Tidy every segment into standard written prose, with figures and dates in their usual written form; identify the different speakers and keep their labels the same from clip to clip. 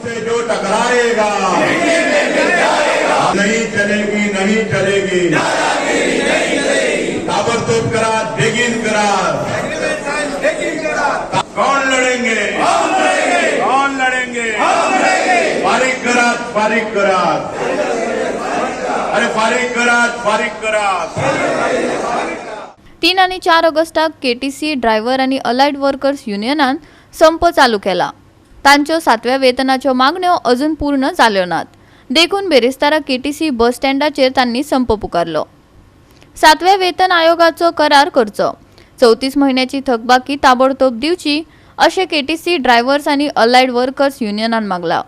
Speaker 1: से जो टकराएगा, नहीं चलेगी, नहीं चलेगी। ताबडतोब करा, बेगीन करा। कौन लड़ेंगे? कौन लड़ेंगे? बारीक करात, बारीक करात। अरे, बारीक करात, बारीक करात।
Speaker 2: 3 आनी 4 ऑगस्टाक केटीसी ड्रायव्हर आनी अलायड वर्कर्स युनियनान संप चालू केला. तांच्यो सातव्या वेतनाच्यो मागण्यो अजून पूर्ण जाल्यो नात, देखून बेरेस्तारा केटीसी बस स्टँडाचेर तांणी संप पुकारलो. सातव्या वेतन आयोगाचो करार करचो, 34 म्हयन्याची थकबाकी ताबडतोब दिवची, अशें केटीसी ड्रायव्हर्स आनी अलायड वर्कर्स युनियनान मागला.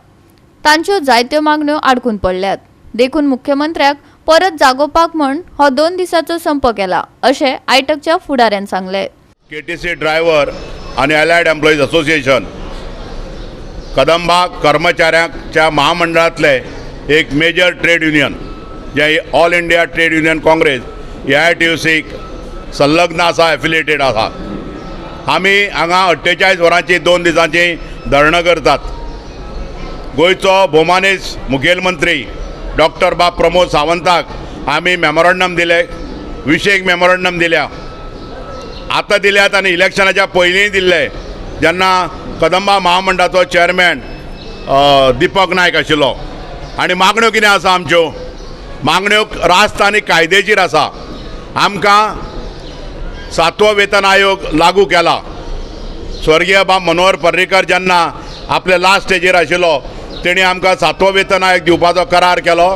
Speaker 2: तांच्यो जायत्यो मागण्यो आडकून पडल्यात, देखून मुख्यमंत्र्याक परत जागोवपाक म्हण हो 2 दिसाचो संप केला, अशें आयटकच्या फुडाऱ्यान सांगलें.
Speaker 1: केटीसी ड्रायव्हर आणि अलायड एम्प्लॉईज असोसिएशन, कदंबा कर्मचाऱ्यांच्या महामंडळातले एक मेजर ट्रेड युनियन, जे all India trade union congress, एआयटीयूसीक संलग्न आसा, एफिलिएटेड आसा. आमी हांगा 48 वरांची, 2 दिसांची धरणां करतात. गोंयचो भोवमानेस्त मुखेलमंत्री डॉक्टर बाब प्रमोद सावंताक आमी मेमोरंडम दिले, विशेक मेमोरंडम दिल्या, आतां दिल्यात आनी इलेक्शनाच्या पयलींय दिल्ले, जेन्ना कदंबा महामंडळाचो चेअरमॅन दिपक नायक आशिल्लो. आनी मागण्यो कितें आसा आमच्यो? मागण्यो रास्त आनी कायदेशीर आसा. आमकां सातवो वेतन आयोग लागू केला. स्वर्गीय बाब मनोहर पर्रीकर जेन्ना आपले लास्ट स्टेजीर आशिल्लो, तेणी आमकां सातवो वेतन आयोग दिवपाचो करार केलो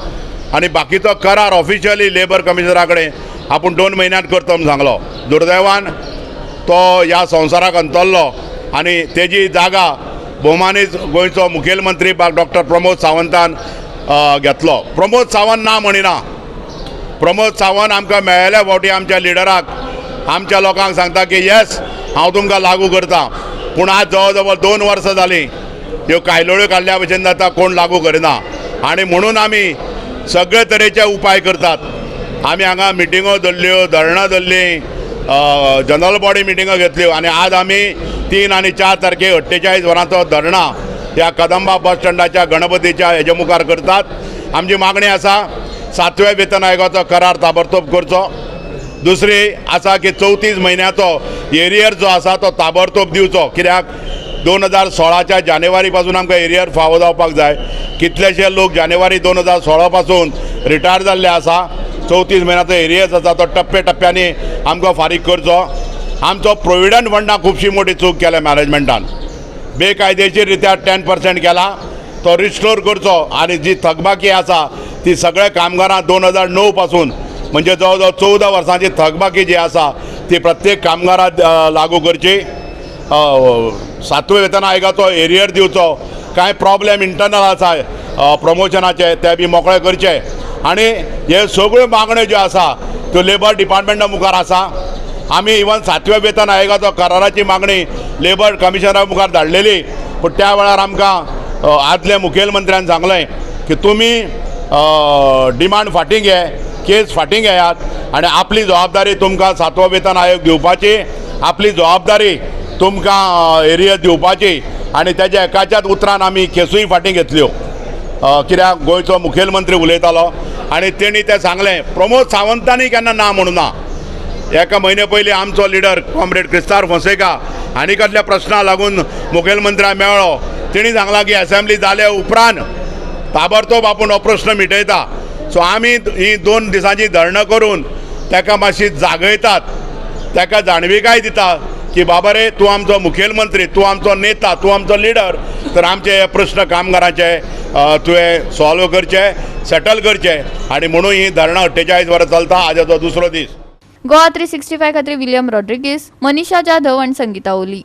Speaker 1: आनी बाकीचो करार ऑफिशियली लेबर कमिशनरा कडेन आपूण 2 म्हयन्यांत करता म्हूण सांगलो. दुर्दैवान तो ह्या संवसाराक अंतरलो आनी तेजी जागा भोवमानीत गोंयचो मुखेलमंत्री डॉक्टर प्रमोद सावंतान घेतलो. प्रमोद सावंत ना म्हणिना. प्रमोद सावंत आमकां मेळ्ळेल्या फावटी आमच्या लिडराक, आमच्या लोकांक सांगता की येस, हांव तुमकां लागू करता. पूण आज जवळ जवळ 2 वर्सां जालीं, ह्यो कायलोळ्यो काडल्या भशेन जाता, कोण लागू करिना. आनी म्हणून आमी सगळे तरेचे उपाय करतात. आमी हांगा मिटिंगो धरल्यो, धरणां धरलीं, जनरल बॉडी मिटिंगो घेतल्यो आनी आज आमी 3 आनी 4 तारखेक 48 वरांचो धरणां ह्या कदंबा बस स्टँडाच्या गणपतीच्या हेजे मुखार करतात. आमची मागणी आसा, सातव्या वेतन आयोगाचो करार ताबडतोब करचो. दुसरी आसा की 34 म्हयन्याचो एरियर जो आसा तो ताबडतोब दिवचो, कित्याक 2016च्या जानेवारी पासून आमकां एरियर फावो जावपाक जाय. कितलेशे लोक जानेवारी 2016 पासून रिटायर जाल्ले आसा. 34 म्हयन्याचो एरियर्स आसा तो टप्प्या टप्प्यांनी आमकां फारीक करचो. आमचो प्रोविडंट फंडाक खुबशी मोठी चूक केल्या मॅनेजमेंटान, बेकायदेशीर रित्या 10% केला, तो रिस्टोर करचो आनी जी थकबाकी आसा ती सगळ्या कामगारांक 2009 पासून, म्हणजे जवळ जवळ 14 वर्सांची थकबाकी जी आसा ती प्रत्येक कामगाराक लागू करची. सातव्या वेतन आयोगाचो एरियर दिवचो. कांय प्रॉब्लेम इंटरनल आसा प्रमोशनाचे, ते बी मोकळे करचे. आनी हे सगळ्यो मागण्यो ज्यो आसा त्यो लेबर डिपार्टमेंटा मुखार आसा. आमी इवन सातव्या वेतन आयोगाचो कराराची मागणी लेबर कमिशनरा मुखार धाडलेली, पूण त्या वेळार आमकां आदल्या मुखेलमंत्र्यान सांगलें की तुमी डिमांड फाटीं घे, केस फाटीं घेयात आनी आपली जबाबदारी तुमकां सातवो वेतन आयोग दिवपाची, आपली जबाबदारी तुमकां एरियर दिवपाची. आनी तेज्या एकाच्याच उतरान आमी केसूय फाटीं घेतल्यो, कित्याक गोंयचो मुखेलमंत्री उलयतालो आनी तेणी तें सांगलें. प्रमोद सावंतांनी केन्ना ना म्हणूं ना. एका म्हयने पयलीं आमचो लिडर कॉमरेड क्रिस्तार फोंसेका आनी कसल्या प्रश्ना लागून मुखेलमंत्र्याक मेळ्ळो, तेणी सांगलां की एसेंब्ली जाल्या उपरांत ताबडतोब आपूण हो प्रश्न मिटयता. सो आमी ही 2 दिसांची धरणां करून ताका मातशी जागयतात, ताका जाणविकाय दिता की बाबा रे, तूं आमचो मुखेलमंत्री, तूं आमचो नेता, तूं आमचो लिडर, तर आमचे हे प्रश्न कामगारांचे तुवें सॉल्व करचे, सेटल करचे. आनी म्हणून ही धरणां 48 वरां चलता. आजचो दुसरो दीस.
Speaker 2: गोवा 365 खातीर विलियम रॉड्रिगीस, मनीषा जाधव आणि संगीता ओली.